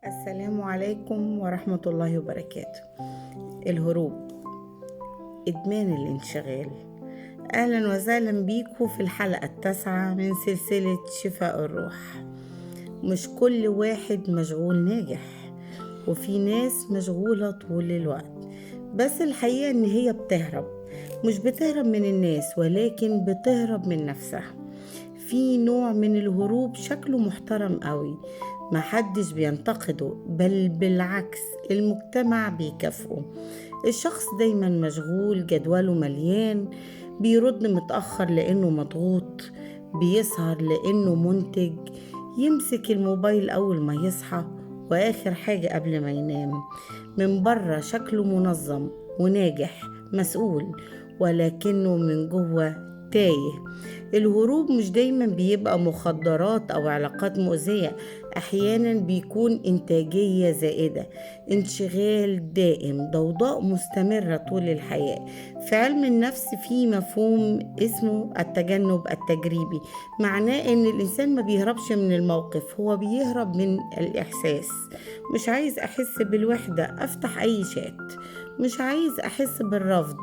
السلام عليكم ورحمة الله وبركاته. الهروب، إدمان الانشغال. أهلا وسهلا بيكم في الحلقة 9 من سلسلة شفاء الروح. مش كل واحد مشغول ناجح، وفي ناس مشغولة طول الوقت، بس الحقيقة إن هي بتهرب، مش بتهرب من الناس ولكن بتهرب من نفسها. في نوع من الهروب شكله محترم قوي، محدش بينتقده، بل بالعكس المجتمع بيكافئه. الشخص دايما مشغول، جدوله مليان، بيرد متأخر لأنه مضغوط، بيسهر لأنه منتج، يمسك الموبايل أول ما يصحى وآخر حاجة قبل ما ينام. من بره شكله منظم وناجح مسؤول، ولكنه من جوه تايه. الهروب مش دايما بيبقى مخدرات أو علاقات مؤذية، أحيانا بيكون إنتاجية زائدة، انشغال دائم، ضوضاء مستمرة طول الحياة. في علم النفس في مفهوم اسمه التجنب التجريبي، معناه إن الإنسان ما بيهربش من الموقف، هو بيهرب من الإحساس. مش عايز أحس بالوحدة، أفتح أي شات. مش عايز أحس بالرفض،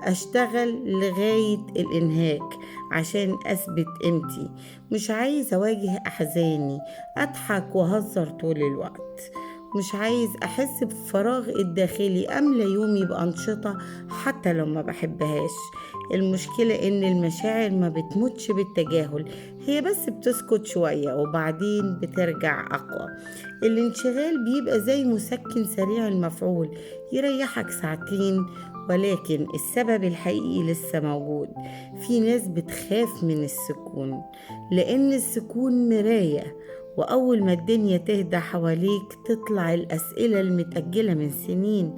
أشتغل لغاية الإنهاك عشان أثبت قيمتي. مش عايز أواجه أحزاني، أضحك وأهزر طول الوقت. مش عايز أحس بفراغ الداخلي، أملى يومي بأنشطة حتى لو ما بحبهاش. المشكلة إن المشاعر ما بتموتش بالتجاهل، هي بس بتسكت شوية وبعدين بترجع أقوى. الانشغال بيبقى زي مسكن سريع المفعول، يريحك ساعتين، ولكن السبب الحقيقي لسه موجود. في ناس بتخاف من السكون، لأن السكون مراية، وأول ما الدنيا تهدى حواليك تطلع الأسئلة المتأجلة من سنين.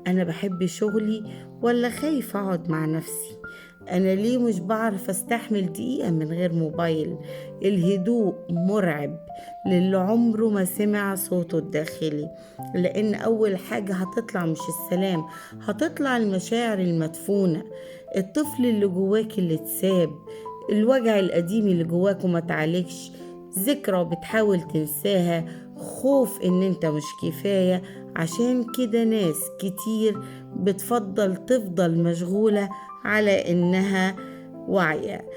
أنا بحب شغلي ولا خايف أقعد مع نفسي؟ أنا ليه مش بعرف أستحمل دقيقة من غير موبايل؟ الهدوء مرعب للي عمره ما سمع صوته الداخلي، لأن أول حاجة هتطلع مش السلام، هتطلع المشاعر المدفونة، الطفل اللي جواك اللي اتساب، الوجع القديم اللي جواك وما تعالجش، ذكرى بتحاول تنساها، خوف ان انت مش كفاية. عشان كده ناس كتير بتفضل تفضل مشغولة على انها واعية.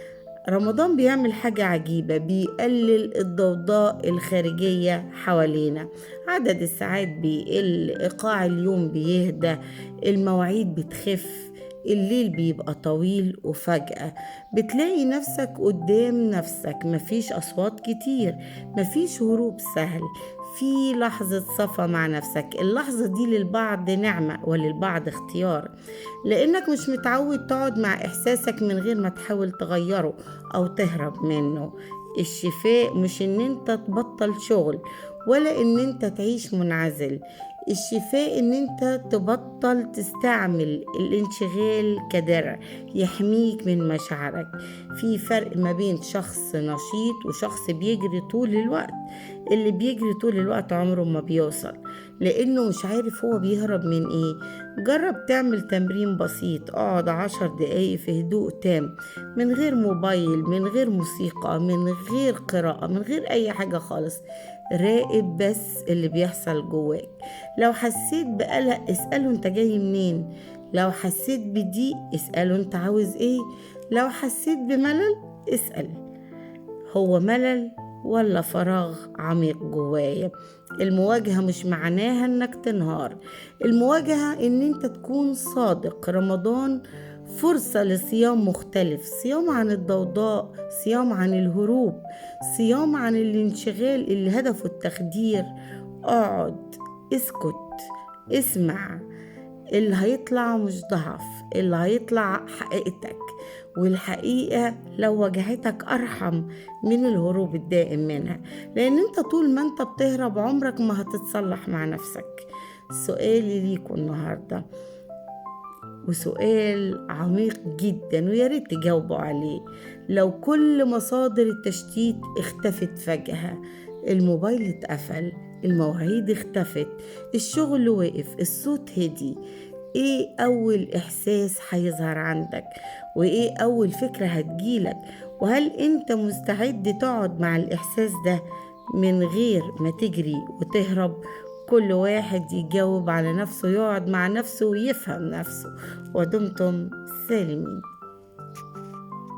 رمضان بيعمل حاجة عجيبة، بيقلل الضوضاء الخارجية حوالينا، عدد الساعات بيقل، إيقاع اليوم بيهدى، المواعيد بتخف، الليل بيبقى طويل، وفجأة بتلاقي نفسك قدام نفسك، مفيش أصوات كتير، مفيش هروب سهل، في لحظة صفا مع نفسك. اللحظة دي للبعض نعمة وللبعض اختيار، لأنك مش متعود تقعد مع إحساسك من غير ما تحاول تغيره أو تهرب منه. الشفاء مش إن أنت تبطل شغل ولا إن أنت تعيش منعزل، الشفاء إن أنت تبطل تستعمل الانشغال كدرع يحميك من مشاعرك. في فرق ما بين شخص نشيط وشخص بيجري طول الوقت. اللي بيجري طول الوقت عمره ما بيوصل، لأنه مش عارف هو بيهرب من إيه. جرب تعمل تمرين بسيط، اقعد 10 دقايق في هدوء تام، من غير موبايل، من غير موسيقى، من غير قراءة، من غير أي حاجة خالص. راقب بس اللي بيحصل جواك. لو حسيت بقلق اسأله انت جاي منين، لو حسيت بضيق اسأله انت عاوز ايه، لو حسيت بملل اسأل هو ملل ولا فراغ عميق جوايا. المواجهة مش معناها انك تنهار، المواجهة ان انت تكون صادق. رمضان فرصة لصيام مختلف، صيام عن الضوضاء، صيام عن الهروب، صيام عن الانشغال اللي هدفه التخدير. اقعد، اسكت، اسمع. اللي هيطلع مش ضعف، اللي هيطلع حقيقتك، والحقيقة لو واجهتك أرحم من الهروب الدائم منها، لأن انت طول ما انت بتهرب عمرك ما هتتصلح مع نفسك. سؤالي ليكم النهاردة وسؤال عميق جدا ويا ريت تجاوبوا عليه: لو كل مصادر التشتيت اختفت فجأة، الموبايل اتقفل، المواعيد اختفت، الشغل وقف، الصوت هدي، ايه اول احساس هيظهر عندك؟ وايه اول فكرة هتجيلك؟ وهل انت مستعد تقعد مع الاحساس ده من غير ما تجري وتهرب؟ كل واحد يجاوب على نفسه، يقعد مع نفسه ويفهم نفسه. ودمتم سالمين.